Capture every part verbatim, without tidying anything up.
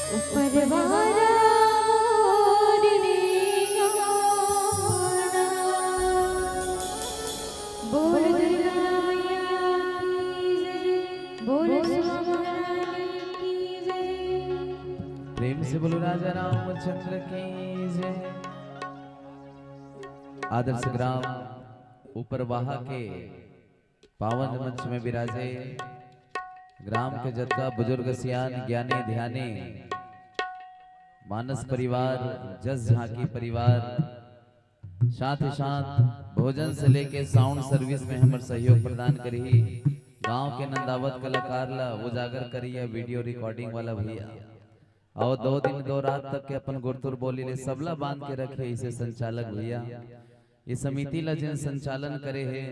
ऊपर वाला मोर निगाह, बोल दुनिया की जय, बोल सुआ महारानी की जय। प्रेम से बोलो राजा रामचंद्र की जय। आदर्श ग्राम ऊपरवाहा के पावन मंच में विराजे ग्राम के जतका बुजुर्ग सियान, ज्ञानी ध्यानी, मानस परिवार, जस झांकी परिवार, साथ ही साथ भोजन से लेके साउंड सर्विस में हमर सहयोग प्रदान करही गांव के नंदावत कलाकार ला उजागर करिया वीडियो रिकॉर्डिंग वाला भैया, अउ दो दिन दो रात तक के अपन गुरतुर बोली ले सबला बांध के रखे इसे संचालक भैया, ये समिति ला जेन संचालन करे हे,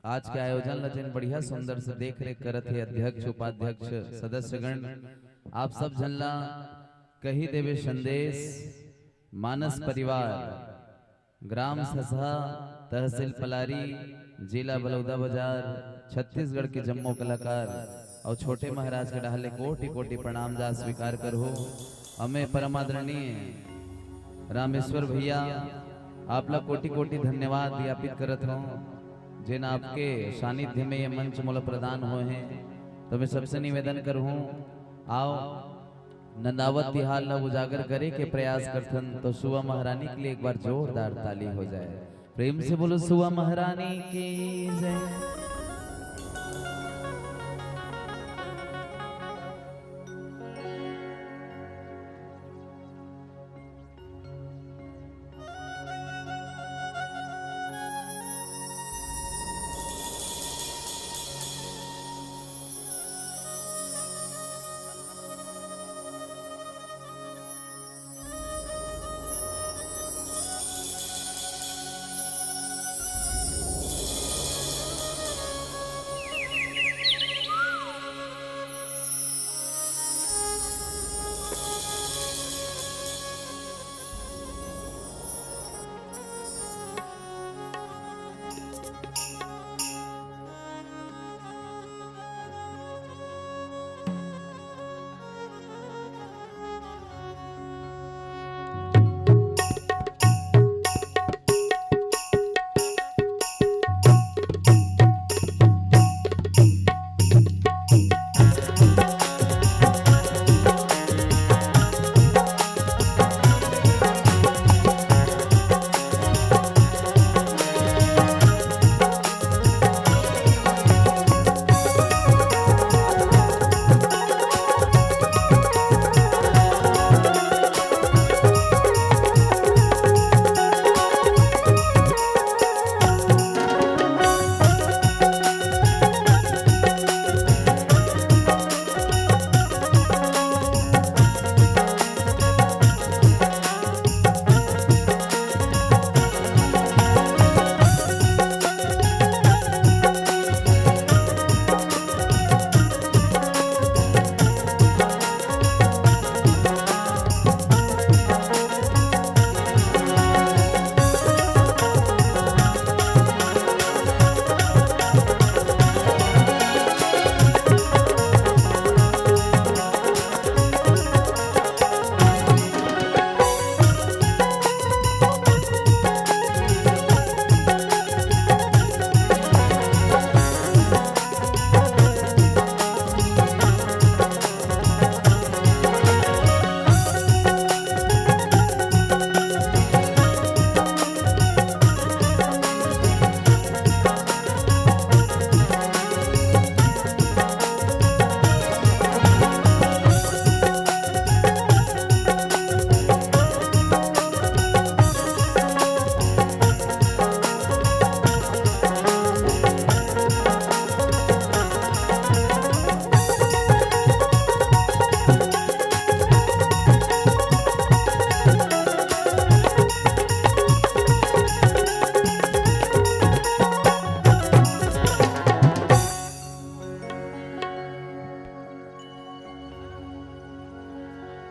आज के आयोजन ला जेन बढ़िया सुंदर से देख रेख करत हे अध्यक्ष, उपाध्यक्ष, सदस्यगण, आप सब झन ला कही देवे संदेश। मानस परिवार, ग्राम ससहा, तहसील पलारी, जिला बलौदाबाजार, छत्तीसगढ़ के जम्मो कलाकार अउ छोटे महाराज के डहार ले कोटि कोटि प्रणाम जा स्वीकार करहु। अउ मैं परम आदरणीय रामेश्वर भैया, आप ला कोटि कोटि धन्यवाद ज्ञापित करत हूँ, जेन आपके सानिध्य में ये मंच मोला प्रदान होए हे। तो मैं सबसे निवेदन करहूँ, आओ नंदावत तिहार ला उजागर करे के प्रयास करथन, तो सुआ महारानी के लिए एक बार जोरदार ताली हो जाए। प्रेम से बोलो सुआ महारानी की जय।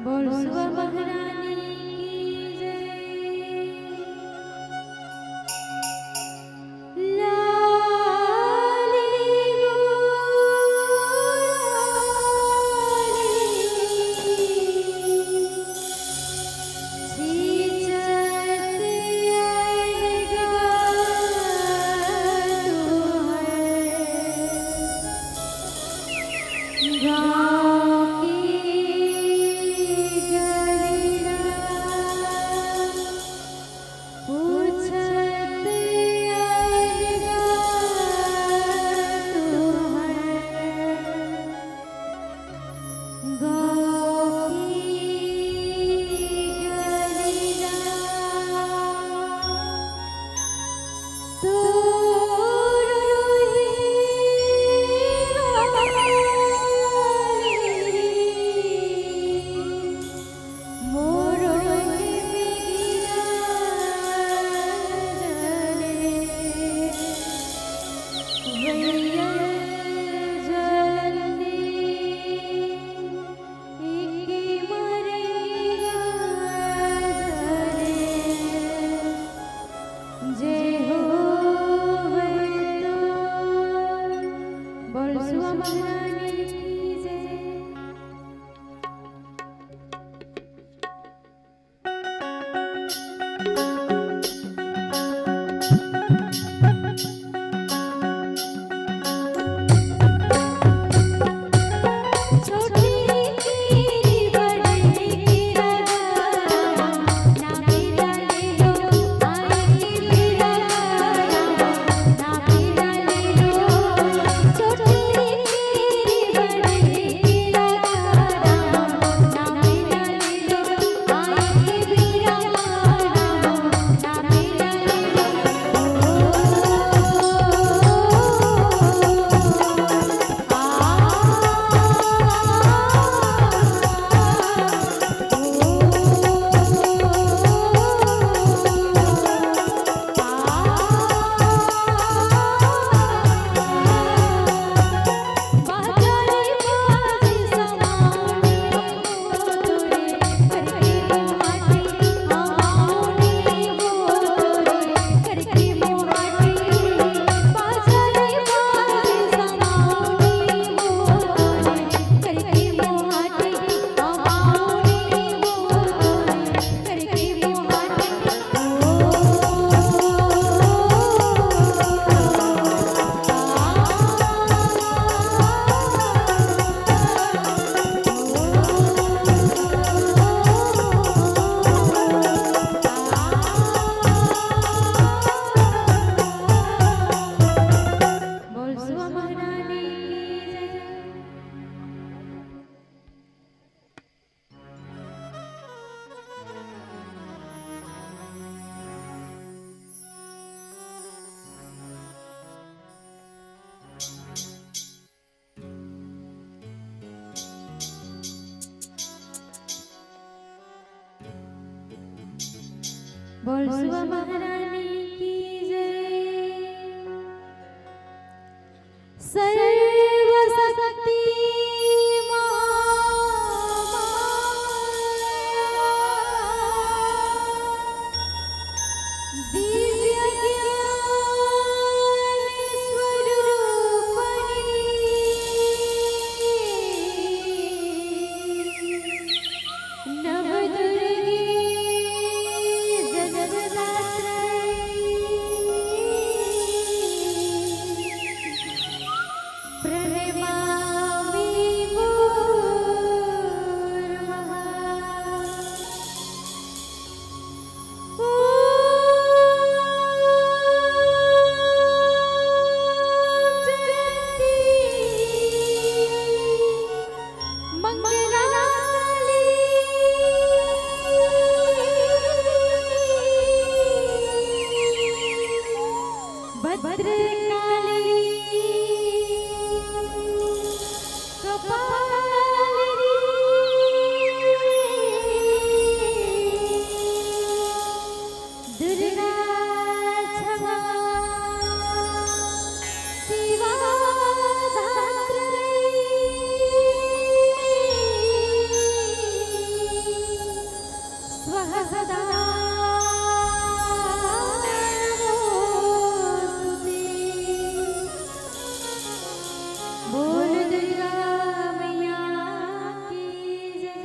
बोल सुआ महारानी की जय। लाली गो लाली। बोल सुवा महारानी की जय। सर्वशक्ति महामाया, दिव्य ज्ञान स्वरूपणी, नव दुर्गे जगदात्रे, प्रणमामि मूर्ध्ना। दुर्गा क्षमा शिवा धात्री, स्वाहा सदा नमोस्तुते। बोल दुर्गा मैया की जय।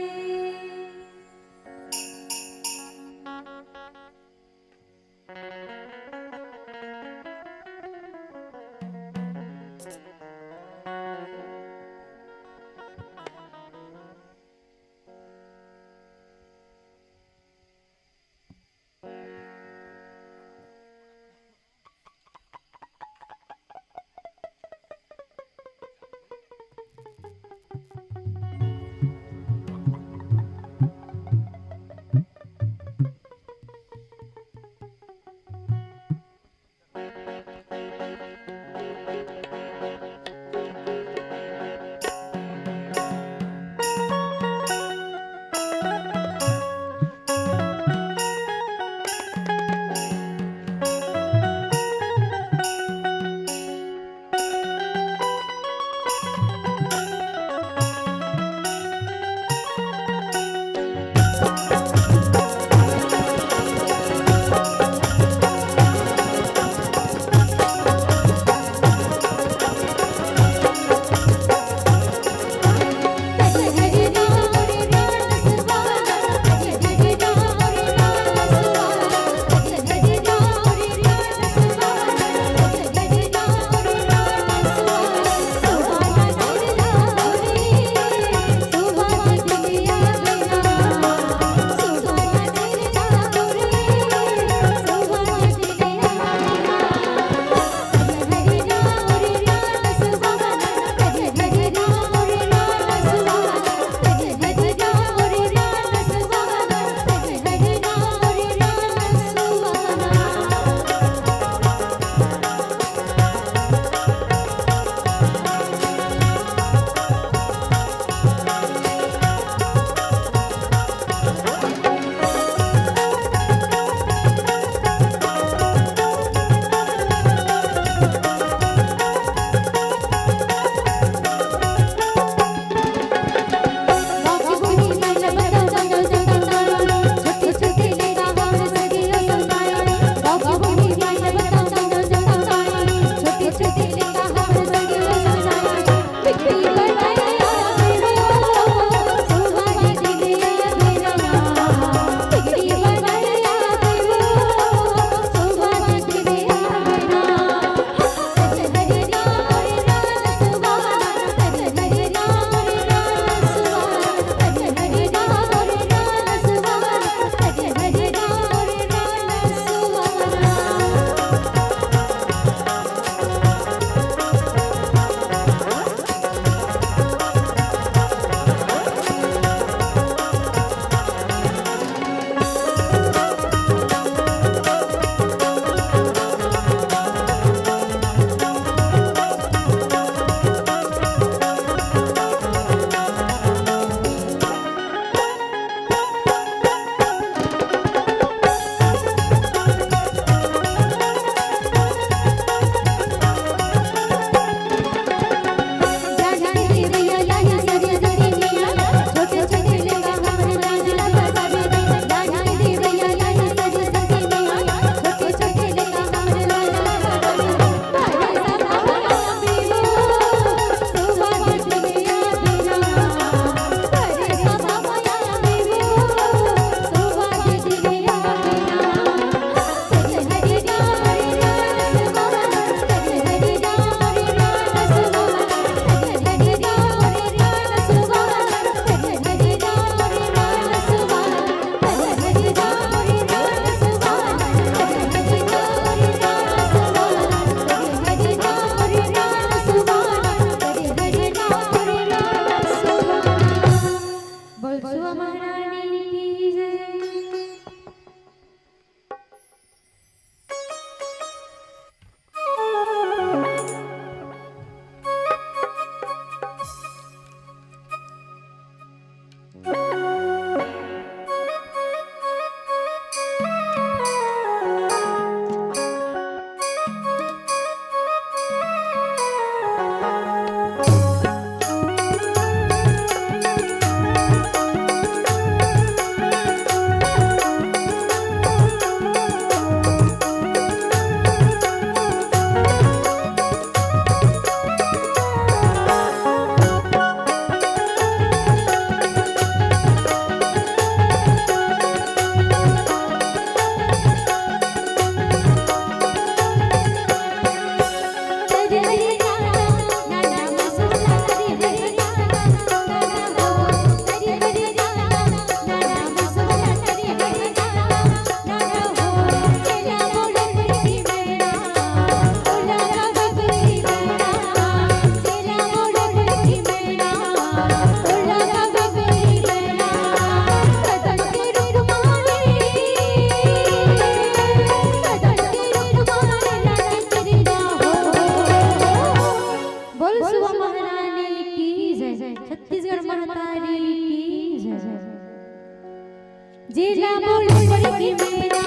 जेला बोलो लड़की मेरा,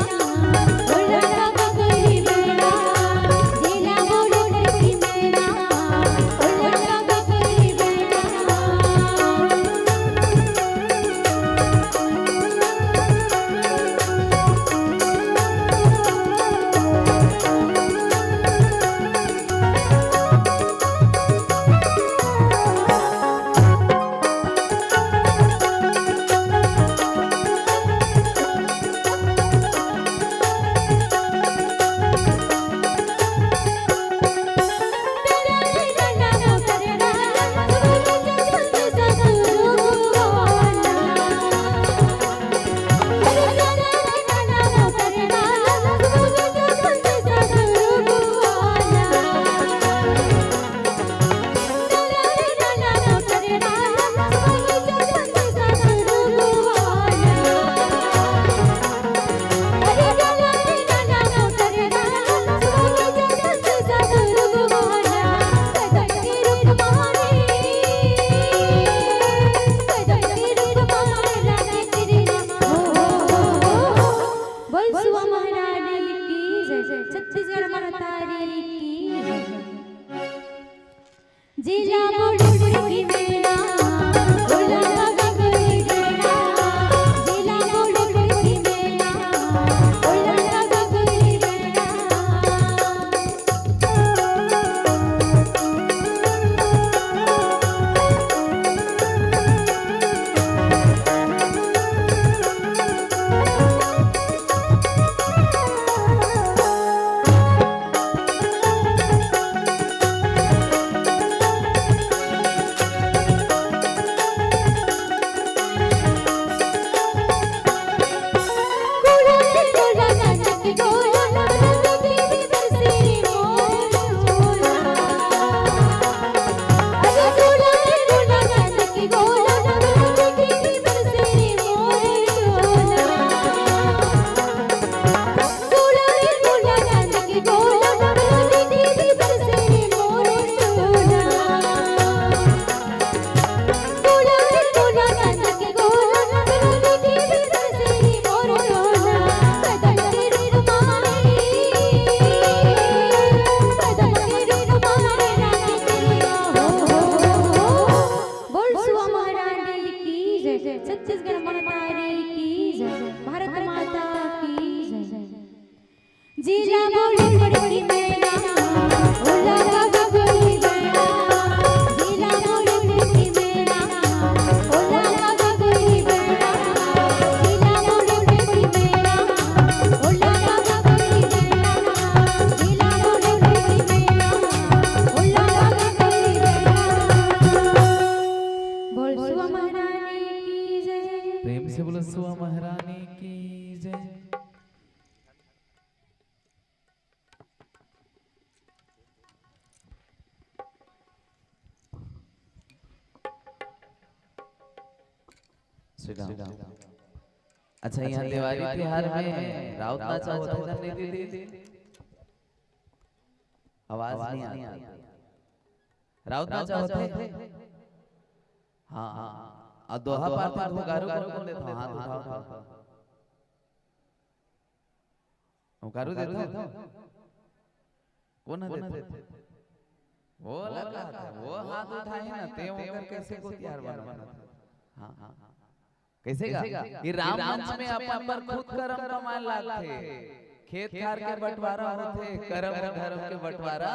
ओ लड़का बकरी मेरा। जेला बोलो लड़की मेरा, ओ लड़का बकरी मेरा। बोल सुआ महारानी की जय, छत्तीसगढ़ महतारी की जय। जिला बोलो की मेरा, बोला बाबा की मेरा। जिला बोलो की मेरा, बोला बाबा की मेरा। बोल सुआ महारानी की जय, छत्तीसगढ़ महतारी की जय, भारत माता की जय। जिला बोलो बड़ी मेरा, भोला बाबा बड़ी मेरा। जिला बोलो बड़ी मेरा, भोला बाबा बड़ी मेरा। जिला बोलो बड़ी मेरा, भोला बाबा बड़ी मेरा। जिला बोलो बड़ी मेरा, भोला बाबा बड़ी मेरा। बोल सुआ महारानी की जय। प्रेम से बोलो सुआ महारानी की जय। Sit down। अच्छा, यहाँ देवारी तिहार में राउत नाचा होथे धन नहीं दीदी? आवाज नहीं आती। राउत नाचा होथे? हाँ, हाँ। अउ दोहा पारथे त हुंकारू कोन देथे? हाथ उठाओ। हुंकारू देथे? कोन ह देथे? वो ला कहत हे, वो हाथ उठाए हे ना, ते ओकर कैसे को तिहार बना? हाँ, हाँ। कैसे गा? ये राम मंच में अपन बर खुद करम कमाए लागथे। खेत खार के बंटवारा होथे, करम धरम के बंटवारा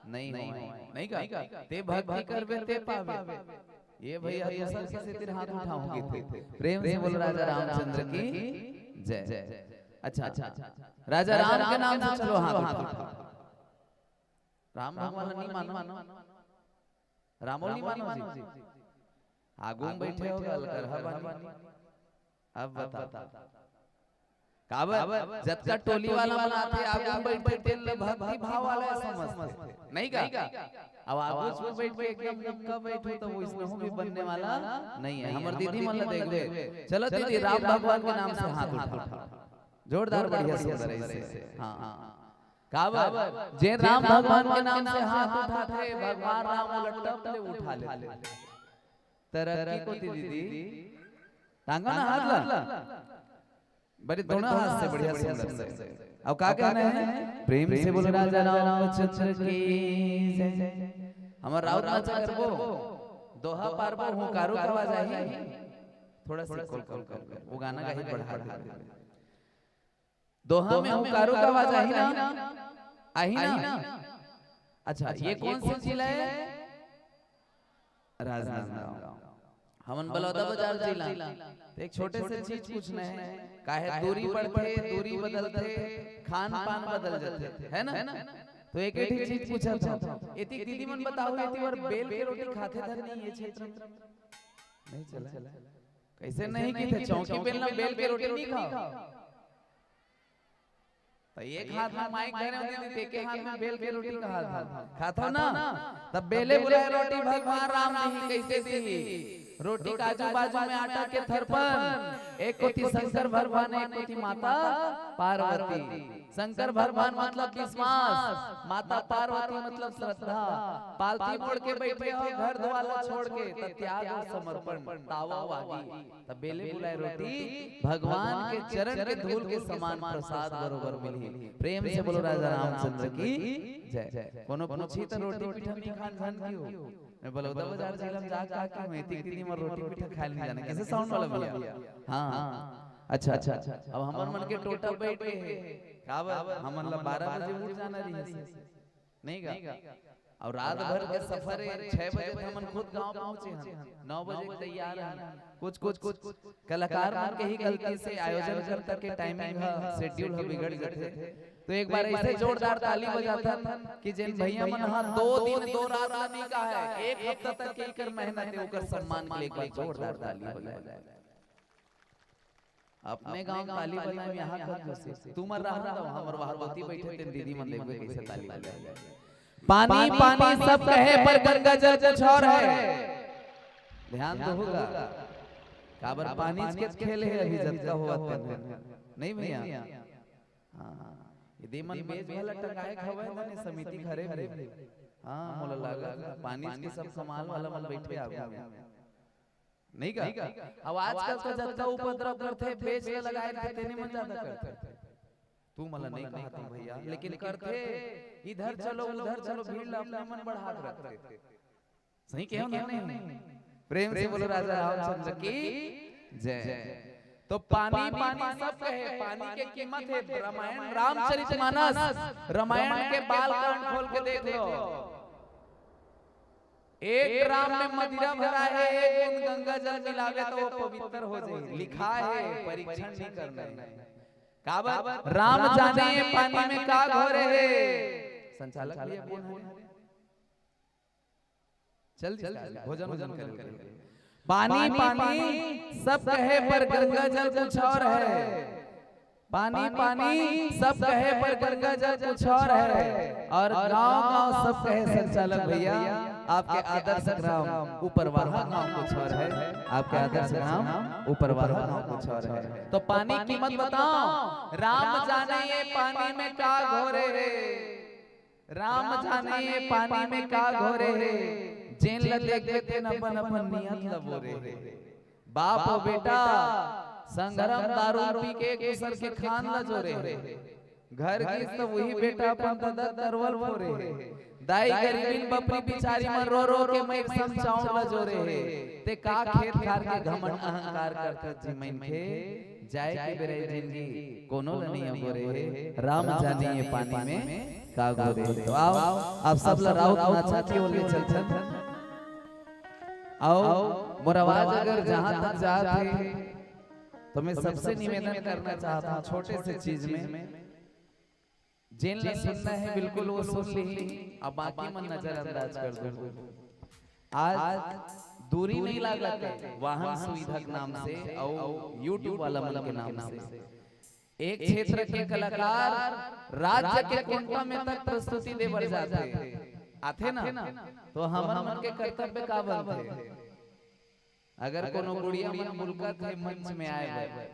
नहीं होय। नहीं गा? ते भक्ति करबे ते पाबे। ये भैया दूसर के सेती हाथ उठाहूं कहिथे। प्रेम से बोल राजा रामचंद्र की जय। अच्छा, अच्छा, राजा राम के नाम से चलो हाथ उठाओ। राम भगवान नहीं मानो, रामो नहीं मानो जी। आगू में बैठे हो, अलकरहा बानी। अब बता, काबर जतका टोली वाला मन आथे, आगू में बैठ के तेन ल भक्ति भाव वाला समझथे, नहीं का? अब आगू में बैठ के एकदम मुक्का बैठो, तो वो इसमें भी बनने वाला नहीं है। हमर दीदी मन ल देखबे, चलो दीदी, राम भगवान के नाम से हाथ उठा, जोरदार, बढ़िया, सुंदर ऐसे। हाँ, हाँ। काबर? जे राम भगवान के नाम से हाथ उठाथे, भगवान राम ओला टप ले उठा लेथे। तरक्की कोती दीदी, टांगा ना हाथ ला। बड़े दोनों हाथ से बढ़िया सुंदर से। अब का कहना है? प्रेम से बोलो राजा रामचंद्र की जय। हमर राउत नाचा करबो, दोहा पारबो, हुंकारो का आवाज आही, थोड़ा सा कॉल कॉल कर, वो गाना का ही बढ़ा दे। दोहा में हुंकारो का आवाज आही ना, आही ना। अच्छा, ये कौन से जिला है? राजनांदगांव। हमन बलौदाबाजार जिला। तो एक छोटे से चीज पूछना है, काहे दूरी बढ़थे, दूरी बदलथे, खान पान बदल जाथे, है ना? तो एक एक चीज पूछा था। एती दीदी मन बताओ, एती बार बेल के रोटी खाथे धन नहीं ये क्षेत्र में? नहीं चला। कैसे नहीं की थे? चौकी बेल ना बेल के रोटी नहीं खाओ। तो एक हाथ में माइक धरे होते, तेके हाथ में बेल के रोटी का हाथ में। खाता ना? तब बेले बुलाए रोटी भगवान राम दी, कैसे दी? रोटी काजू बाजू में आटा के थरपन, एक कोती शंकर भगवान, एक कोती माता पार्वती। शंकर भगवान मतलब विश्वास, माता पार्वती मतलब श्रद्धा। पालथी मोड़ के बैठे हो, घर द्वार ला छोड़ के, त त्याग और समर्पण तावा वागी। त बेले बुलाए रोटी भगवान के चरण के धूल के समान प्रसाद बरोबर मिलही। प्रेम से बोलो राजा रामचंद्र की जय। कोनो पूछी त रोटी पीठा नहीं खान जान की हो। मैं बलौदाबाजार जिला में जा का की मैं तीन दिन में रोटी पीठा खाए नहीं जाना। कैसे साउंड वाला भैया? हाँ, हाँ। अच्छा, अच्छा, अच्छा। अब हमर मन के टोटा बैठ गए है। का बा? हमन ला बारह बजे उठ जाना रही है। नहीं का? और रात भर के सफर है, छह बजे त हमन खुद गांव पहुंचे हन, नौ बजे के तैयार हन। कुछ कुछ कुछ कलाकार मन के ही गलती से आयोजनकर्ता के टाइमिंग ह, शेड्यूल ह बिगड़ जथे। तो एक बार ऐसे जोरदार ताली बजाथन कि जेन भैया मन ह दो दिन दो रात ला नहीं कहा है, एक हफ्ता तक के एकर मेहनत है, ओकर सम्मान के लिए एक बार जोरदार ताली बजाए। अपने गांव ताली बजाए में यहाँ कम जोशी। तुमर रहा तो हमर वहां गोती बैठे तेन दीदी मन देखबे कैसे ताली बजाए। पानी पानी सब कहे पर गंगा जल कुछ और है। ध्यान तो होगा। काबर पानी के खेल है अभी जतका हुआ तेन। नहीं भैया? हाँ। ये दे मन बेच भला टंगाए खवाए तने समिति घरे भी। हाँ, मोला लगा पानी के सब कमाल वाला मन बैठे आगू में। नहीं का? अब आजकल तो जतका उपद्रव करथे, बेच ले लगाए थे, तेने मन ज्यादा करथे। तू मला नहीं कहा था भैया, लेकिन करथे, इधर चलो, उधर चलो, भीड़ ला अपने मन बढ़ा के रखथे। सही कहे हो ना? नहीं। प्रेम से बोलो राजा रामचंद्र की जय। तो पानी पानी सब कहे, पानी के कीमत है। रामायण, रामचरितमानस, रामायण के बाल कांड खोल के देख लो। एक ड्राम में मदिरा भरा है, एक बूंद गंगा जल मिलावे तो वो पवित्र हो जाए। लिखा है, परीक्षण नहीं करना है। काबर? राम जाने ये पानी में का घोरे है। संचालक भैया कौन है? चल, चल, चल, भोजन, भोजन कर। पानी पानी सब कहे पर गंगा जल कुछ और है। पानी पानी सब कहे पर गंगा जल कुछ और है। और गांव गांव सब कहे, संचालक भैया, आपके आदर्श ग्राम उपरवाहा गांव कुछ और है। आपके आदर्श ग्राम उपरवाहा गांव कुछ और है। तो पानी कीमत बताओ, राम जाने ये पानी में का घोरे है। राम जाने ये पानी में का घोरे हे। जेन ल देखबे तेन अपन अपन नियत ल बोरे हे। बाप अउ बेटा संगरम दारू पी के एक दूसर के खान ल जोरे हे। घर गिस त वही बेटा अपन ददा तरवल फोरे हे। दाई गरीबिन बपरी बिचारी मन रो रो के मइर सम चाउर ल जोरे हे। ते का खेत खार के घमंड अहंकार करथस जी मनखे। जाए के बेरा जिंदगी कोनो ल नइ अगोरे हे। राम जाने ये पानी में का घोरे हे। तो आओ, आप सब ला राउत नाचा के ओर ले चलथन। आओ, मोर आवाज अगर जहां तक जात हे, तो मैं सबसे निवेदन करना चाहता हूं छोटे से चीज में, जेन ला सुनना है बिल्कुल वो सुन ली, अब बाकी मन नजरअंदाज कर दो। आज दूरी नहीं लागत है वाहन सुविधा के नाम से और YouTube वाला मन के नाम से। एक क्षेत्र के कलाकार राज्य के कोंटा में तक प्रस्तुति दे बर जाथे, आथे ना, तो हमन मन के कर्तव्य का बनथे? अगर कोनो गुड़िया मन बुलकत हे मंच में आए बर,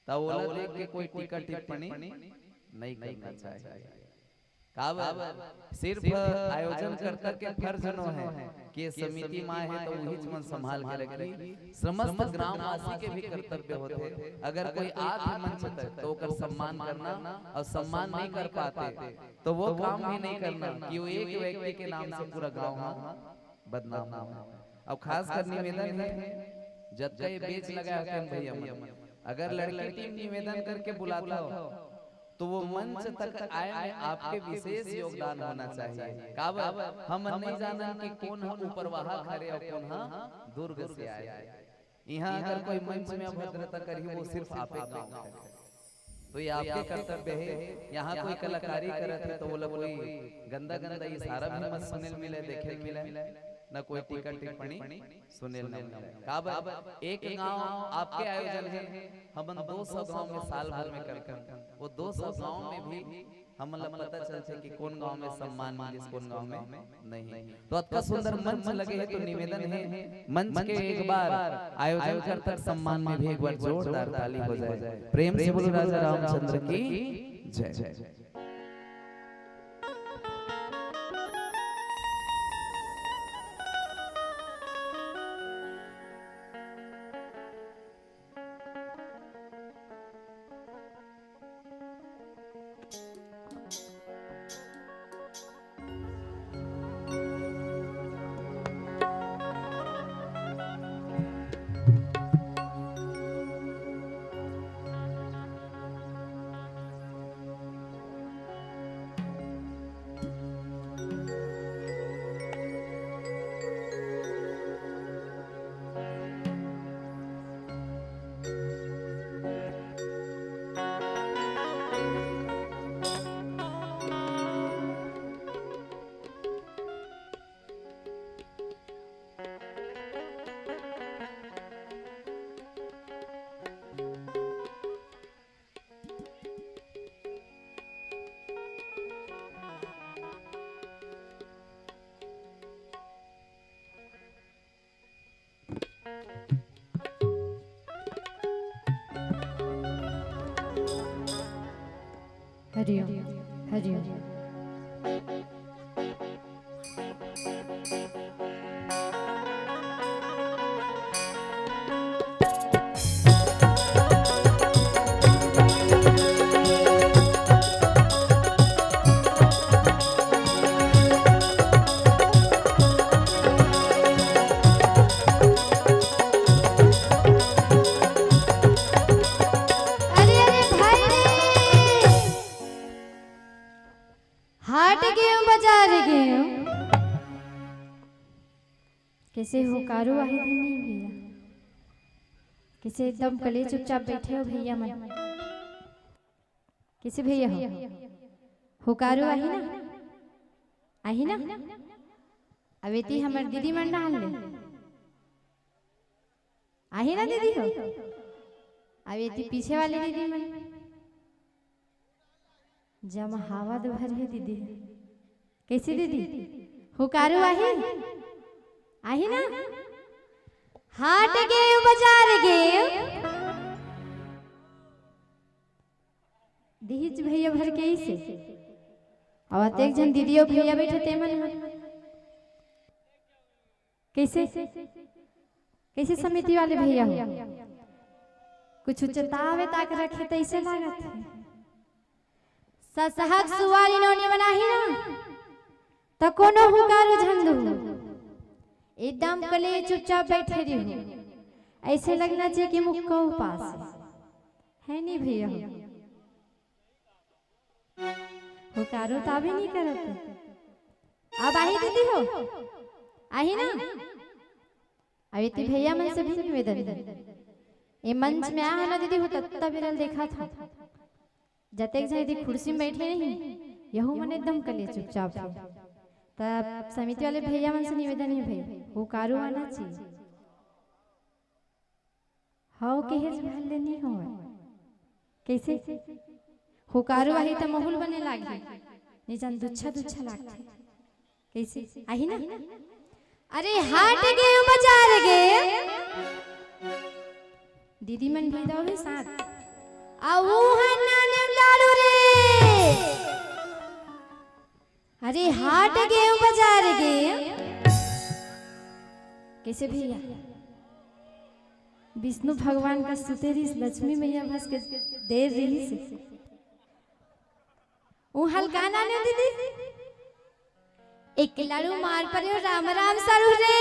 त ओला देख के कोई टीका टिप्पणी नहीं करना चाहिए। काबर? सिर्फ आयोजन करता के फर्ज नो है कि ये समिति मा है तो उहीच मन संभाल के रखी। समस्त ग्रामवासी के भी कर्तव्य होथे, अगर कोई आके मंच तक तो ओकर सम्मान करना, और सम्मान नहीं कर पाते तो वो काम भी नहीं करना कि वो एक व्यक्ति के नाम से पूरा गांव हा बदनाम हो। अब खास कर निवेदन है, जतका ये बेंच लगाए हन भैया मन, अगर लड़की टीम निवेदन करके बुलाता हो तो वो मंच तक आए में आपके विशेष योगदान होना चाहिए। काबर? हम नहीं जानन कि कौन हा उपरवाहा खरे और कौन हा दुर्ग से आए। यहाँ अगर कोई मंच में अभद्रता करही, वो सिर्फ आपे काम करे। तो ये आपके कर्तव्य है। यहाँ कोई कलाकारी करत है तो वो लोग कोई गंदा गंदा इशारा भी मत सुने ल मिले, देखे ल मिले, न कोई टीका टिप्पणी सुने ल न मिले। काबर? एक गांव आपके आयोजन है, हमन दो सौ गांव में साल भर में करथन, वो दो सौ गांव में भी हमन ला पता चलथे कि कौन गांव में सम्मान मिलिस, कौन गांव में नहीं। तो अतका सुंदर मंच लगे है, तो निवेदन है मंच के एक बार आयोजन करता के सम्मान में भी एक बार जोरदार ताली हो जाए। प्रेम से बोलो राजा रामचंद्र की जय। हरिओम। हरिओम। अरे, अरे भाई रे, हाट गेंव, बजार गेंव। कइसे हुकारू आही धनी भैया, कइसे एकदम कले चुपचाप बइठे हो भैया मन। कइसे भैया हो? हुकारू आही ना? आही ना? अब एती हमर दीदी मन डाल ले। आही ना दीदी हो? अब एती पीछे वाली दीदी मन। जम हवा दो भर हे दीदी। कइसे दीदी? हुकारू आही? आही ना? हाट गेंव, बजार गेंव। दिहिच भैया भर के इसे। अउ अतेक झन दीदी अउ भैया बइठे ते मन ह। कइसे? कइसे समिति वाले भैया हो? कुछ चेतावे ताक रखे तइसे लागत हे। ससहक सुवारी नोनी मन आही ना, त कोनो हुकारू झन दू। एकदम कले चुपचाप बइठे रहो। अइसे लगना चाहिए कि मुक्का उपास हे। हे नी भैया हो? हुकारू त अभी नी करत हे। अब आही दीदी हो? आही ना? अब एती भैया मन से भी निवेदन हे। ए मंच में आ ना दीदी हो, तत्ता बेरा ले देखत हो। जतेक झन एती कुर्सी में बइठे नहीं, यहू मन एकदम कले चुपचाप हे। त समिति वाले भैया मन से निवेदन हे भाई, हुकारू आना चाहिए। हव कहेच भर ले नी होवय। कइसे? हुकारू आही त माहौल बने लागही। नी जान दुच्छा दुच्छा लागथे। कइसे? आही ना? अरे हाट गेंव, बजार गेंव। दीदी मन भी दो भी साथ। आ वो है नाने लाडू रे। अरे हाट गे बजार गे। कैसे भैया? विष्णु भगवान का सुते रहिस, लक्ष्मी मैया भस के देर रहिस। उ हल्का ना ने दीदी। एक लाड़ू मार परे राम राम सारू रे।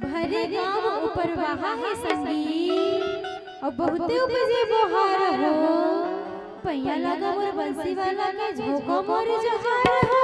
भरे गांव ऊपर वहा है संगी, अउ बहुते उपजे बोहार हो। पैया लगा मोर बंसी वाला के, झोंका मोर जोहार हो।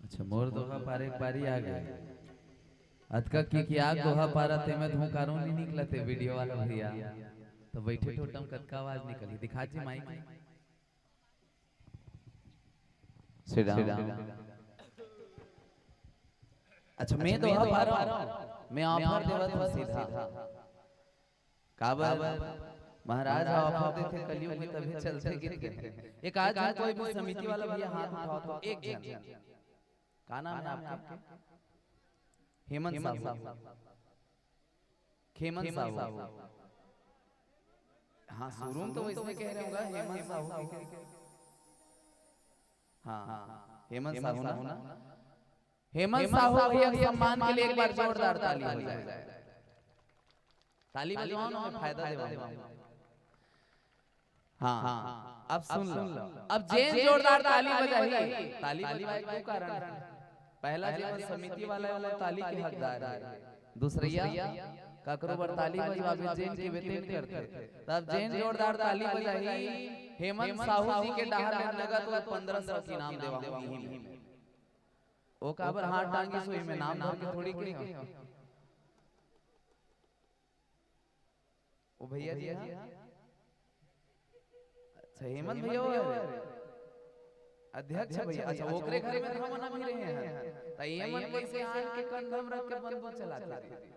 अच्छा, मोर दोहा पारे के बारी आ गे। अतका किकियात दोहा पारा, तेमे धुंकारो नी निकलते वीडियो वाला भैया। तो बैठे टोटम कतका आवाज निकली, दिखा जी माइक। Sit down। अच्छा, मैं दोहा पारा हूँ, मैं offer देवत हूँ सीधा। काबर? महाराज ह offer देथे, कलयुग में तभे चलथे गिर के। एक आज हम कोई भी समिति वाला भैया हाथ उठाओ तो एक झन। का नाम है आपके? हेमंत साहू। खेमंत साहू। हाँ, शुरू में तो वैसे कह रहे होगा, हेमंत साहू कह के। हाँ, हेमंत साहू ना? हेमंत साहू भैया के सम्मान के लिए एक बार जोरदार ताली हो जाए। ताली बजवाओ ना, मैं फायदा देवाऊं। हाँ, अब सुन लो। अब जेन जोरदार ताली बजाही, ताली बजवाए के दू कारण है। पहला, जेमन समिति वाला है, वो ताली के हकदार है। दूसरैया, काकरो बर ताली बजवाबे, जेन के वेतन करथे। तब जेन जोरदार ताली बजाही, हेमंत साहू जी के डहार ले नगद वो पंद्रह सौ के इनाम देवाहूं इही में। ओ काबर हाथ टांगिस, ओही में नाम धर के थोड़ी के। ओ भैया जी, हाँ? अच्छा, हेमंत भैया वो है। अध्यक्ष भैया, अच्छा, ओकरे घर में तो हमन अभी रहे हैं। त ये मन कैसे आन के कंधा में रख के बंदूक चलाते थे?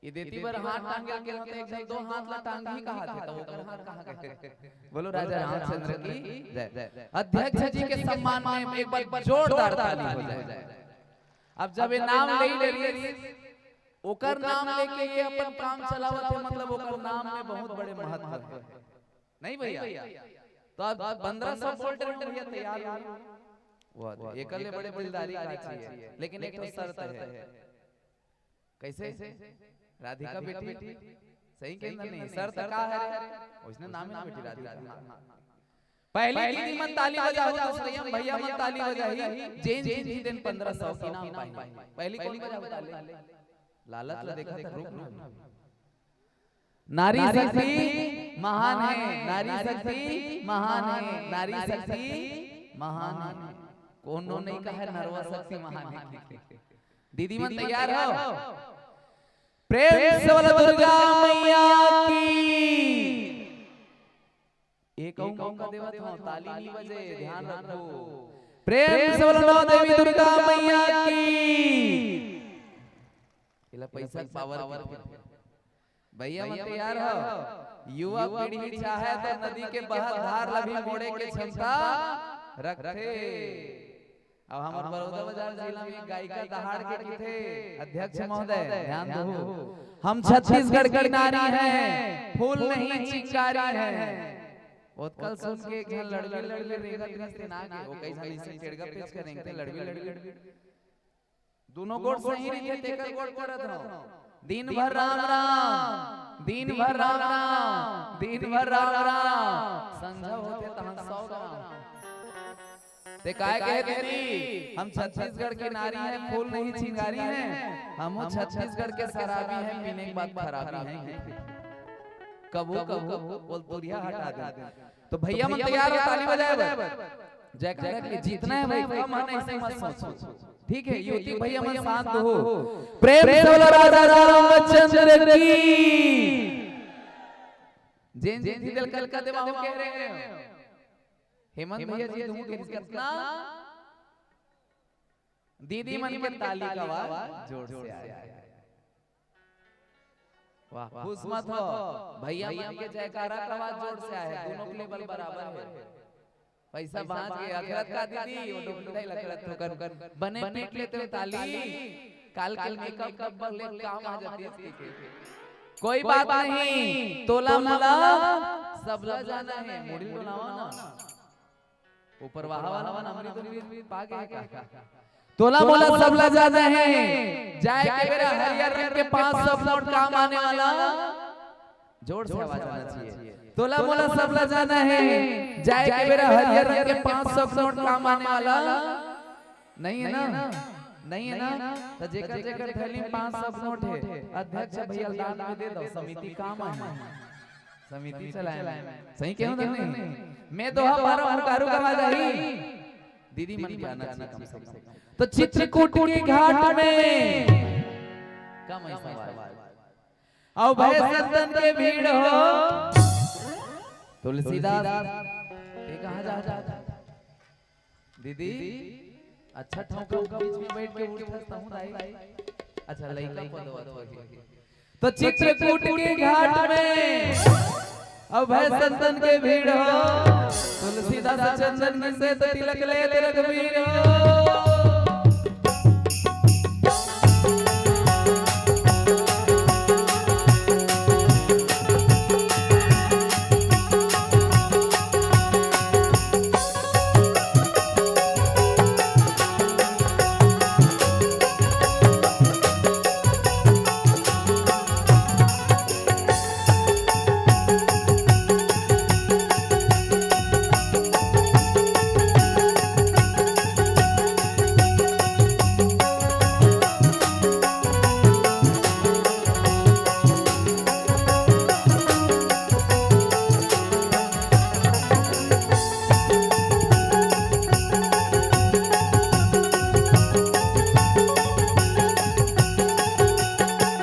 ये देती बर हाथ टांगे के होते, एक झन दो हाथ ला टांगही कहा थे, तो ओकर हाथ कहाँ गए? बोलो राजा रामचंद्र की जय। अध्यक्ष जी के सम्मान में एक बार जोरदार ताली हो जाए। अब जब ये नाम ले ले रही, ओकर नाम लेके ये अपन काम चलावत है, मतलब ओकर नाम में बहुत बड़े महत्व है, नहीं भैया? तो अब पंद्रह सौ बोल रहे हो भैया, तैयार हो? वो एकर ले बड़े दिलदारी का चीज है, लेकिन एक ठो शर्त है। कैसे? राधिका बेटी, सही के नहीं, शर्त का है? उसने नाम ही ना बेटी राधिका। पहली दीदी मन ताली बजाहू, दूसरे भैया मन ताली बजाही, जेन जीतही तेन पंद्रह सौ के इनाम पाही। पहली कोन बजाहू ताली? लालच ला देखा था group में। नारी शक्ति महान है, नारी शक्ति महान है, नारी शक्ति महान है। कोनो नहीं कहे नरवा शक्ति महान है। दीदी मन तैयार हो? प्रेम से बोलो दुर्गा मैया की। एक अउ मौका देवत हूँ, ताली नहीं बजे, ध्यान रखो। प्रेम से बोलो नौ देवी दुर्गा मैया की। एला पैसा के पावर के। भैया मन तैयार हो? युवा पीढ़ी चाहे तो नदी के बहत धार ला भी मोड़े के क्षमता रखथे। अब हमर बड़ौदा बाजार जिला में गायिका दहाड़ के किथे अध्यक्ष महोदय, ध्यान दो। हम छत्तीसगढ़ की नारी हैं, फूल नहीं चिंगारी हैं। ओतकल सुन के एक झन लड़बी लड़बी रेंगत रहिस ते ना गे, वो कई झन अइसे टेड़गा पेच के रेंगथे लड़बी लड़बी। दोनों गोड़ सही रहिथे, तेकर गोड़ करत हव। दिन भर राम राम, दिन भर राम राम, दिन भर राम राम। संझा होथे तहन सौ राम। ते काय कहे दीदी, हम छत्तीसगढ़ की नारी हैं, फूल नहीं चिंगारी हैं। हम छत्तीसगढ़ के शराबी हैं, पीने के बाद खराबी हैं। कभू कभू बोल दूरिहा हटा दे। तो भैया मन तैयार हो ताली बजाए बर। जयकारा के लिए जीतना है भाई, कम है ना, ऐसे मत सोचो। ठीक है, युवती भैया मन शांत हो। प्रेम से बोलो राजा रामचंद्र की। जेन जेन जी दिल कल का देवा हो कह रहे हैं। हेमंत भैया जी तुम के कितना दीदी मन के ताली का आवाज जोर से आए। वाह, खुश मत हो भैया मन के जयकारा का आवाज जोर से आए, दोनों के लेवल बराबर है। पैसा बांच के अखरत का दीदी, वो डोकरी दाई लखरत हो कर बने पीट लेते हो ताली। काल के मेकअप डब्बा ले काम आ जाती है इसकी के। कोई बात नहीं, तोला मोला सबला जाना है, मुड़ी डोलावा ना। ऊपर वाह वाला मन अमृत उमृत पा गए का? तोला मोला सबला जाना है। जाए के बेरा हरियर रंग के पाँच सौ नोट काम आने वाला। जोर से आवाज आना चाहिए। तोला मोला सबला जाना है। जाए के बेरा हरियर रंग के पाँच सौ नोट काम आने वाला। नहीं है ना? नहीं है ना? तो जेकर जेकर थैली में पाँच सौ नोट है, अध्यक्ष भैया दान में दे दो, समिति काम आए। समिति चलाए। सही कहूं ना नहीं? मैं तो हमारा हुंकारू करवा जाही। दीदी मन के आना चाहिए कम से कम। तो चित्रकूट के घाट में कम ऐसा आवाज। अभय संतन के भीड़ हो। तुलसीदास, ये कहाँ जा, जा, जा? दीदी, अच्छा ठोका बीच में बैठ के उठत तहूं दाई। अच्छा, लइका पदवा थोड़ी। तो चित्रकूट के घाट में अभय संतन के भीड़ हो, तुलसीदास चंदन से तो तिलक ले रघुवीर हो।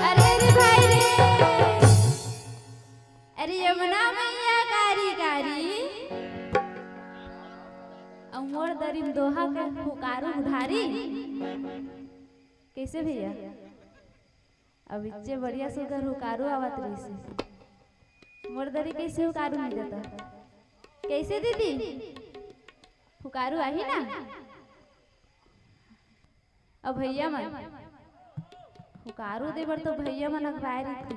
अरे, अरे भाई रे, अरे यमुना मैया कारी कारी, अउ मोर दरिम दोहा के हुंकारू उधारी। कैसे भैया? अब इच्चे बढ़िया सुघर हुंकारू आवत रहिसे। मोर दरी कैसे हुंकारू मिल जाता? कैसे दीदी? हुंकारू आही ना? अब भैया मन, हुंकारू दे बर तो भैया मन अगवाए रहिथे।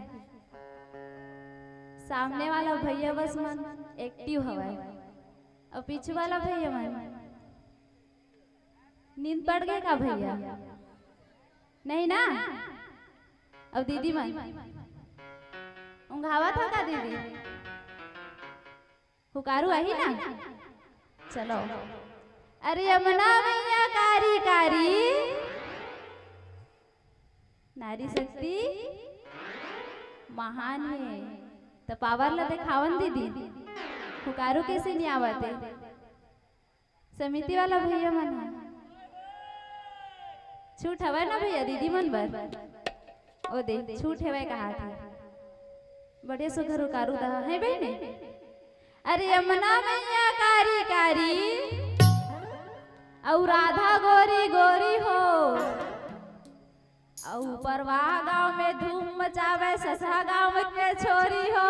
सामने वाला भैया बस मन एक्टिव हवय, अउ पीछू वाला भैया मन नींद पड़ गए का भैया? नहीं ना? अब दीदी मन उंघावत हो का दीदी? हुंकारू आही ना? चलो। अरे यमुना मैया कारी कारी, नारी शक्ति महान हे। त पावर ला देखावन दीदी, हुंकारू कैसे नहीं आवत हे? समिति वाला भैया मन ह। छूट हवय ना भैया, दीदी मन बर? ओ दे, छूट हवय कहाथे। बढ़िया सुघर हुंकारू दहा हे बहिनी। अरे यमुना मैया कारी कारी, अउ राधा गोरी गोरी हो, अउ परवाह गांव में धूम मचावे ससहा गांव के छोरी हो।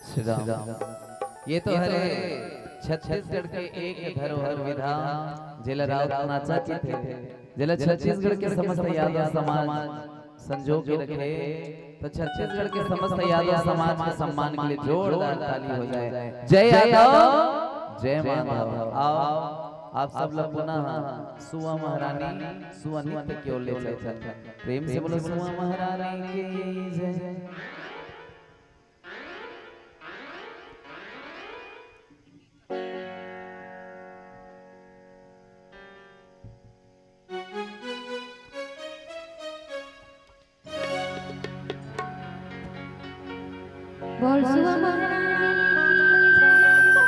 श्री राम। ये तो हरे छत्तीसगढ़ के एक धरोहर विधा, जेला राउत नाचा कथे, जेला छत्तीसगढ़ के समस्त यादव समाज संजो के रखे। तो छत्तीसगढ़ के समस्त यादव समाज के सम्मान के लिए जोरदार ताली हो जाए। जय यादव, जय माधव। आओ, आप सब ला पुनः सुआ महारानी, सुआ नृत्य की ओर ले चलते हैं। प्रेम से बोलो, सुआ महारानी की जय। बोल सुआ महारानी की जय।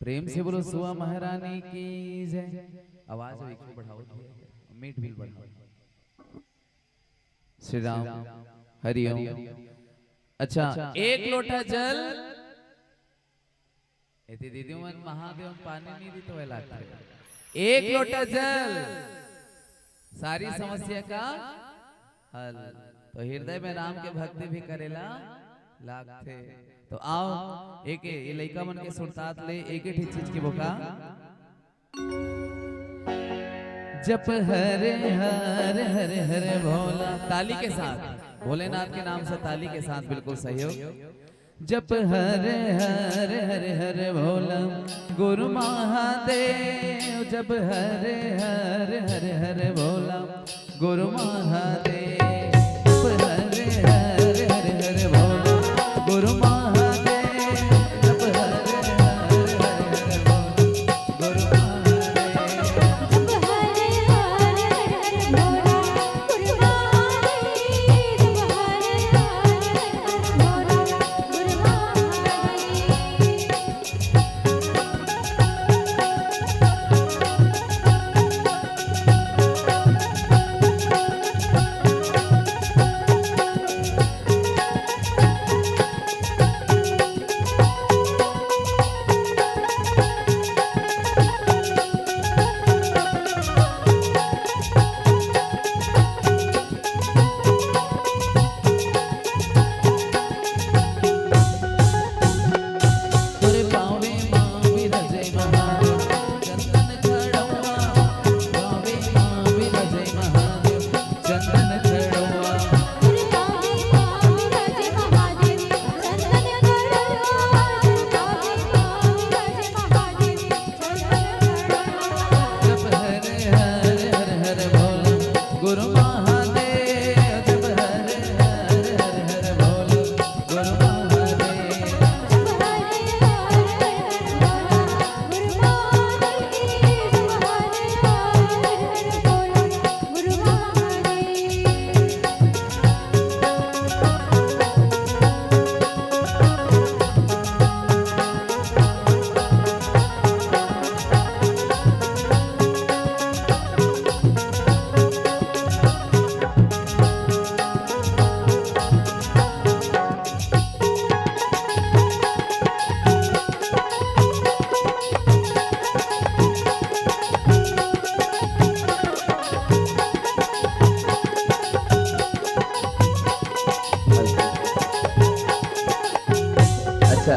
प्रेम से बोलो सुआ महारानी की जय। आवाज एक बढ़ाओ, मीठ बिल बढ़ाओ। श्री राम, हरिओम। अच्छा, एक लोटा जल। एती दीदी मन महादेव पानी नहीं दी तो लागथे। एक लोटा जल, सारी समस्या का हल। तो हृदय में राम के भक्ति भी करेला लागथे। तो आओ, एक ये लइका मन के सुरतात ले एक ही चीज की बोका। जप हरे हर हर हर भोला। ताली के साथ, भोलेनाथ के नाम से ताली के साथ बिल्कुल सहयोग। जप हरे हर हर हर भोला गुरु महादेव। जप हरे हर हर हर भोला गुरु महादेव। जप हरे हर हर हर भोला गुरु महादेव। जप हरे हर हर हर भोला गुरु महादेव। अच्छा,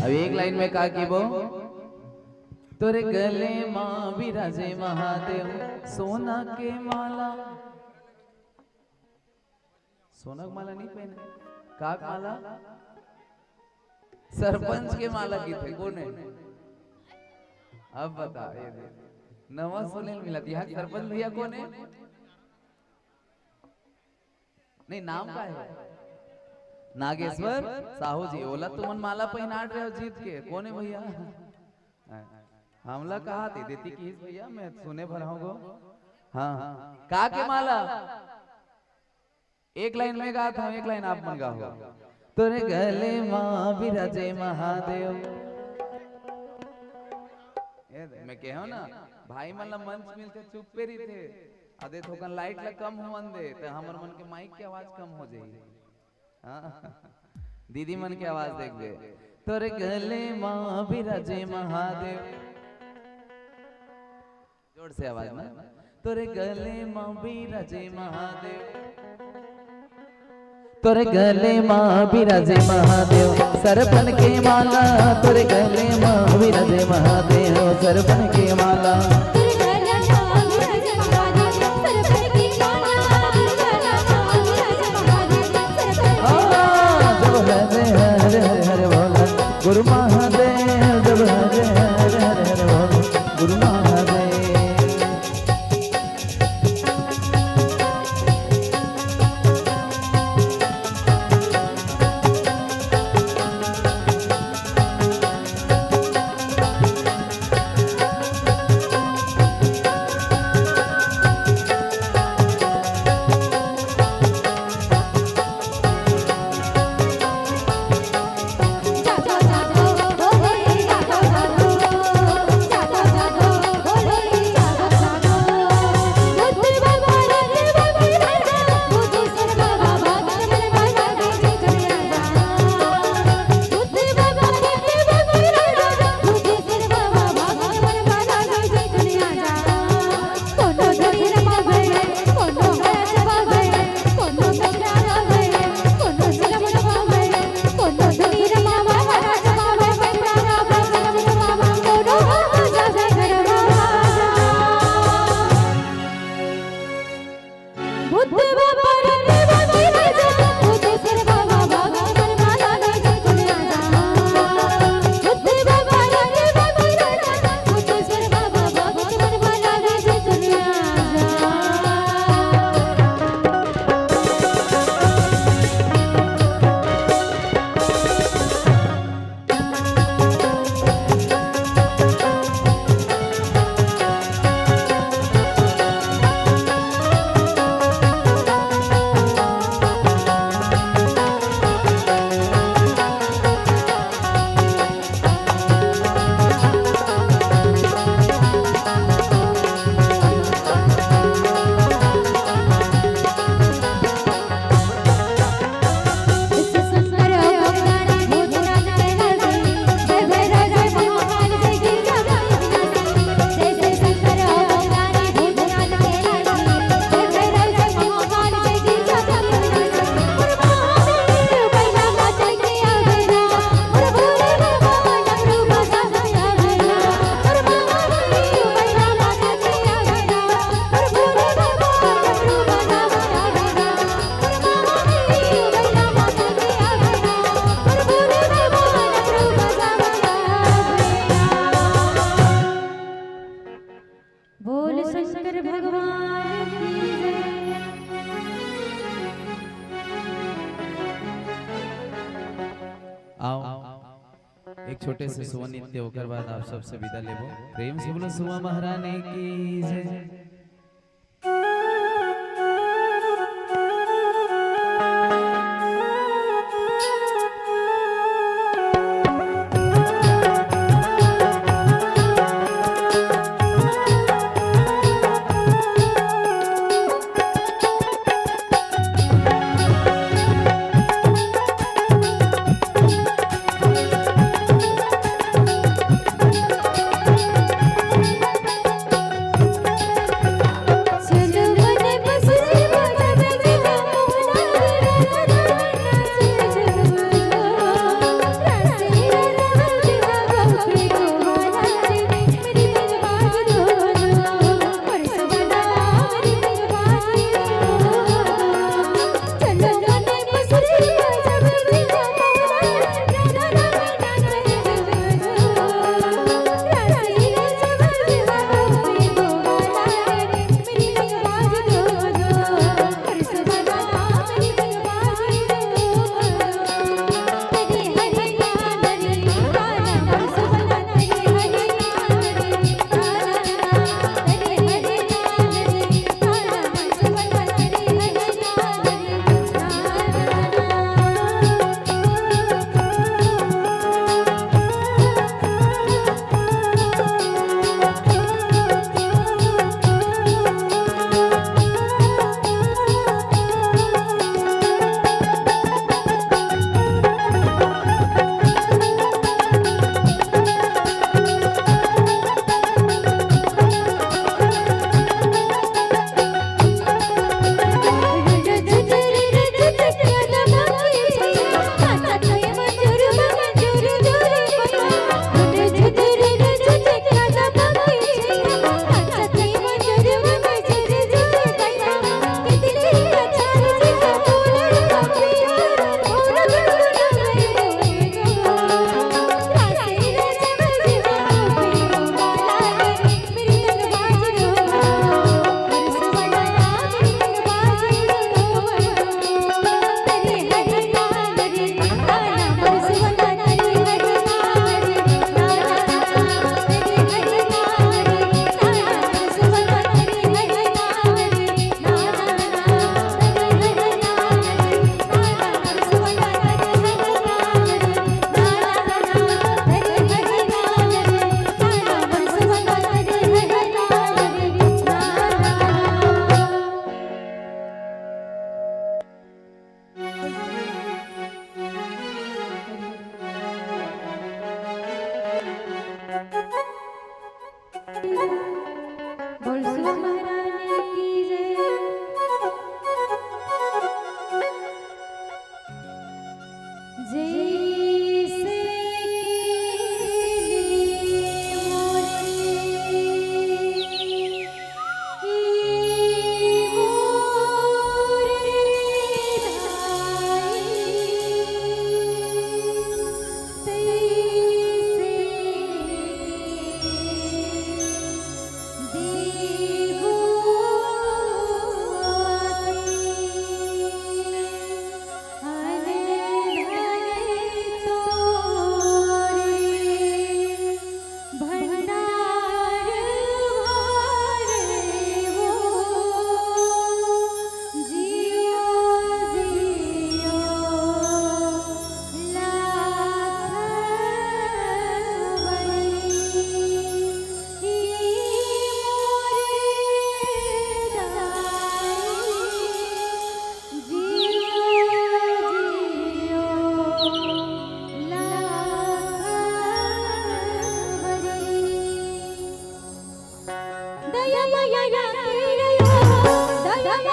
अब एक लाइन में का कीबो? तोरे गले माँ विराजे महादेव, सोना के माला। सोना के माला नहीं पहने, का के माला? सरपंच के माला की थे, कौन है? अब बता, ये दे। नवा सुने मिला, यहाँ सरपंच भैया कौन है? नहीं, नाम का है? नागेश्वर साहू जी। ओला तुमन माला पहिनाट रहे हो जीत के, कौन है भैया? हमला कहा थे देती किस भैया, मैं सुने भर हूँ गो। हाँ, का के माला? एक लाइन में गात हूँ, एक लाइन आप मन गाओ। तोरे गले माँ विराजे महादेव। ए, मैं कहो ना, भाई मन ला मंच मिलते चुप पे रहिथे। अदे थोकन लाइट ला कम होवन दे, त हमर मन के माइक के आवाज कम हो जाही। हाँ? दीदी मन के आवाज देखबे। तोरे गले माँ विराजे महादेव। जोर से आवाज ना। तोरे गले माँ विराजे महादेव। तोरे गले माँ विराजे महादेव, सरपन के माला। तोरे गले माँ विराजे महादेव, सरपन के माला। हाँ, जब हरे हरे हरे हरे हरे बोला, गुरु महादेव, जब हरे हरे हरे हरे बोला, गुरु महादेव। छोटे से सुआ नृत्य, ओकर बाद आप सबसे विदा लेबो। प्रेम से बोलो सुआ महारानी की जय। बोल सुआ महारानी की जय। जैसे कि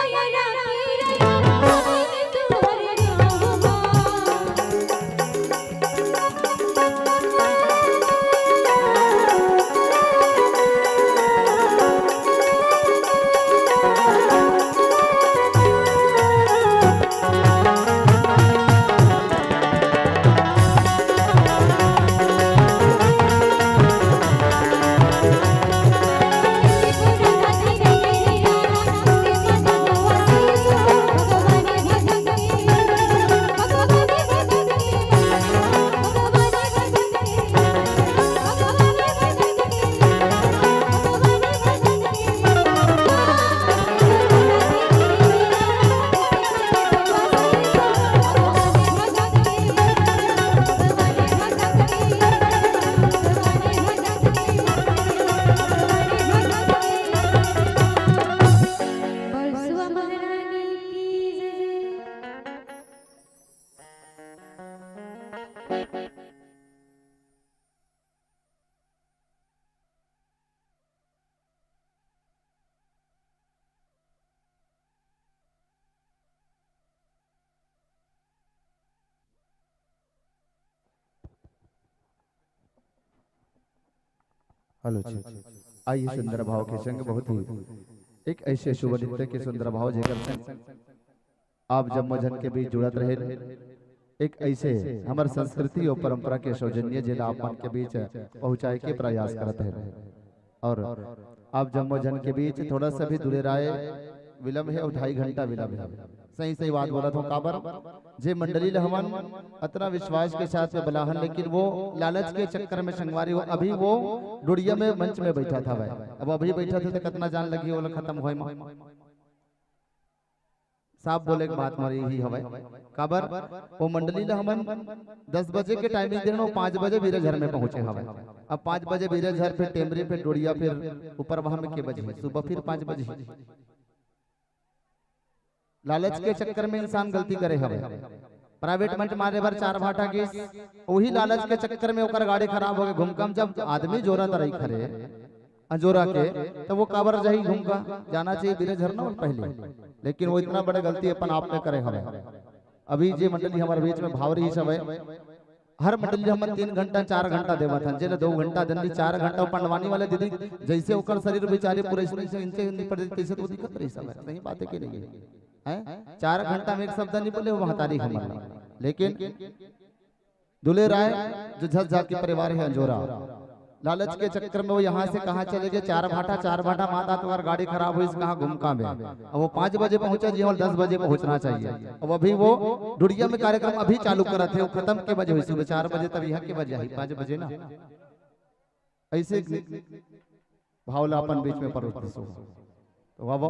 मोरी हेलो जी। आइए सुंदर भाव के संग बहुत ही एक ऐसे शुभ नृत्य के सुंदर भाव जेकर संग आप जम्मो झन के बीच जुड़त रहे। एक ऐसे हमर संस्कृति और परंपरा के सौजन्य जेला आप मन के बीच पहुंचाए के प्रयास करत हे। और आप जम्मो झन के बीच थोड़ा सा भी दुलेराए विलंब है और ढाई घंटा विलंब है। सही सही बात बोलत हों, काबर जे मंडली ल हमन अतना विश्वास के साथ में बलाहन, लेकिन वो लालच के चक्कर में संगवारी हो, अभी वो डुड़िया में मंच में बैठा था भाई। अब अभी बैठा थे तो कितना जान लगी, वो खत्म होए मा। साफ बोले के बात मारी ही हवय। काबर वो मंडली ला हमन दस बजे के टाइमिंग देन, वो पाँच बजे बीराझर में पहुंचे हवय। अब पाँच बजे बीराझर, फिर टेमरी, फिर डोड़िया, फिर ऊपर वहां में के बजे, सुबह फिर पाँच बजे। लालच के चक्कर में इंसान गलती करे हवय। प्राइवेट मंच मारे बर चार भाटा गिस, वही लालच के चक्कर में ओकर गाड़ी खराब हो गए। घुमकम जब आदमी जोरा तरई खरे अंजोरा के, तो वो काबर जाही घुमका? जाना चाहिए बीराझर ना पहले, लेकिन वो इतना बड़े गलती अपन आप में करे हवय। अभी जे मंडली हमारे बीच में भाव रही सब है, हर मंडली हमन तीन घंटा चार घंटा देवत हन, जेला दो घंटा देन ली, चार घंटा वो पंडवानी वाले दीदी जैसे ओकर शरीर बेचारे पूरे इसमें से इंचे निपट जाए, तैसे तो दिक्कत रही सब है, सही बात है कि नहीं है? हैं? चार घंटा में एक शब्द नहीं बोले वो महतारी हमन ला। लेकिन दुले राय जो झस झा के परिवार है अंजोरा, लालच के चक्कर में वो यहाँ से कहाँ चले गए, चार भाटा, चार भाटा माता तुम्हार गाड़ी खराब हुई, कहाँ घुमका में। अब वो पाँच बजे पहुंचा जी, और दस बजे पहुंचना चाहिए। अब अभी वो डुड़िया में कार्यक्रम अभी चालू करत है, वो खत्म के बजे हुई, सुबह चार बजे, तब यहाँ के बजे आई, पाँच बजे ना। ऐसे भाव ला अपन बीच में परोस दे सो। तो बाबा,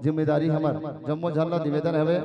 जिम्मेदारी हमर जम्मो झन ला निवेदन हवे,